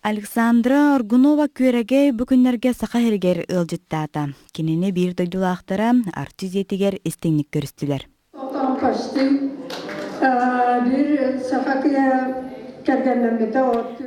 Александра Аргунова Күөрэгэй бу күннэргэ Саха сиригэр ыалдьыттаата. Кинини биир дойдулаахтара Арчы дьиэтигэр истиҥник көрүстүлэр. Отон көстүү биир саха киһи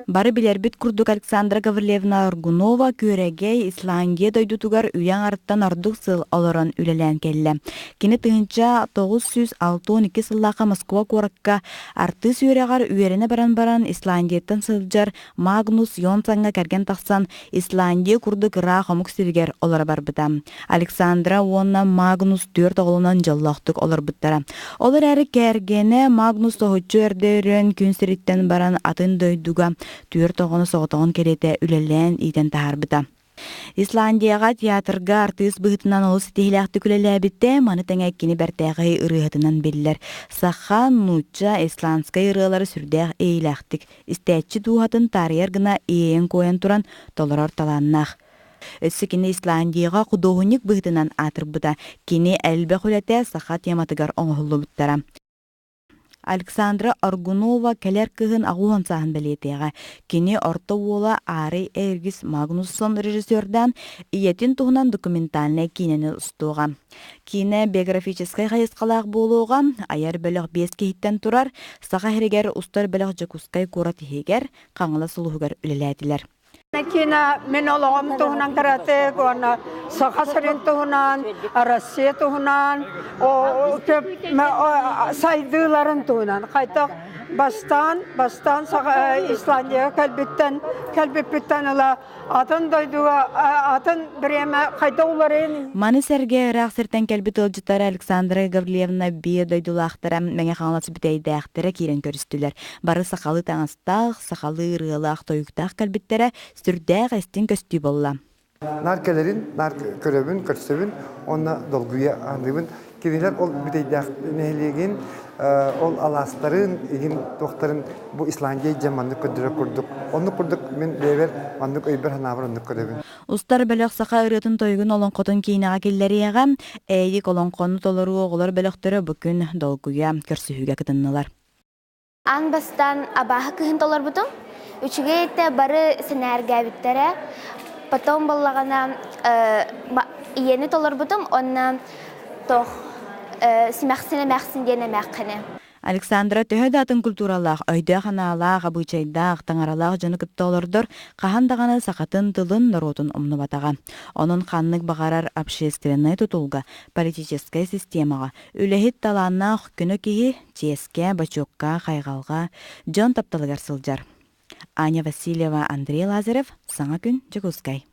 Бары билэрбит курдук Александра Гаврильевна Аргунова Күөрэгэй Исландия дойдутугар үйэ аҥарыттан ордук сыл олорон үлэлээн кэллэ. Кини 1962 сыллаахха Москва куоракка артыыс үөрэҕэр үөрэнэ баран баран Исландияттан сылдьар Магнус Йонсаҥҥа кэргэн тахсан Исландия курдук ыраах омук сиригэр олоро барбыта. Александра уонна Магнус түөрт оҕолонон дьоллоохтук олорбуттара. Ол эрээри кэргэнэ Магнус соһуччу эрдэ өрөөн күн сириттэн баран атын дойдуга түөрт оҕону соҕотоҕун кэриэтэ үлэлээн иитэн таһаарбыта. Исландияҕа театрга артыыс быһыытынан олус ситиһиилээхтик үлэлээбитэ, маны тэҥэ кини бэртээхэй ырыаһытынан биллэр. Саха, нуучча, исландскай ырыалары сүрдээх иэйиилээхтик истээччи дууһатын таарыйар гына иэйэн-куойан туран толорор талааннаах. Өссө кини Исландияҕа худуоһунньук быһыытынан аатырбыта. Кини элбэх үлэтэ саха тематыгар оҥоһуллубуттара. Александра Аргунова кэлэр кыһын 80 сааһын бэлиэтиэҕэ. Кини орто уола Аарый Эргис Магнуссон режиссердаан ийэтин туһунан документальнай киинэни устуоҕа. Киинэ биографическай хайысхалаах буолуоҕа, айар бөлөх биэс киһиттэн турар, Саха сиригэр устар бөлөх Дьокуускай куорат иһигэр, Хаҥалас улууһугар үлэлээтилэр. Киинэ мин олоҕум туһунан кыратык уонна Саха сирин туһунан, Россия туһунан, сайдыыларын туһунан. Хайдах бастаан, бастаан Исландияҕа кэлбиттэн, кэлбиппиттэн ыла атын дойдуга, атын бириэмэ хайдах уларыйын Маны сэргэ ыраах сиртэн кэлбит ыалдьыттара Александра Гаврильевна биир дойдулаахтара Мэҥэ Хаҥалас бүтэйдээхтэрэ киирэн көрүстүлэр. Бары сахалыы таҥастаах, сахалыы ырыалаах, тойуктаах кэлбиттэрэ сүрдээх истиҥ көстүү буолла. Наар кэлэрин, наар көрөбүн, көрсөбүн уонна долгуйа аныыбын. Кинилэр ол бүтэйдээх нэһилиэгин, ол алаастарын, игин туохтарын бу Исландия дьэ маннык көрдөрөр курдук. Оннук курдук мин бэйэбэр маннык өйбөр-санаабар оннук көрөбүн. Устар бөлөх саха ырыатын тойугун олоҥхотун киинэҕэ киллэриэҕэ. Ээйик олоҥхону толоруу оҕолор бөлөхтөрө бу күн долгуйа көрсүһүүгэ кытыннылар. Аан бастаан абааһы кыһын толорбутум. Үчүгэй этэ, бары сэнээргээбиттэрэ. Потом буоллаҕына ийэни толорбутум уонна туох симэхсин эмээхсин диэн эмээххини. Александра төһө да атын культуралаах, өйдөөх-анаалаах, абыычайдаах, таҥаралаах дьону кытта олордор, хаһан даҕаны сахатын тылын, норуотун умнубатаҕа. Онон ханнык баҕарар общественнай тутулга, политическай системаҕа үлэһит талааннаах көнө киһи чиэскэ, бочуокка, хайҕалга, дьон тапталыгар сылдьар. Аня Васильева, Андрей Лазарев, Саҥа күн, Дьокуускай.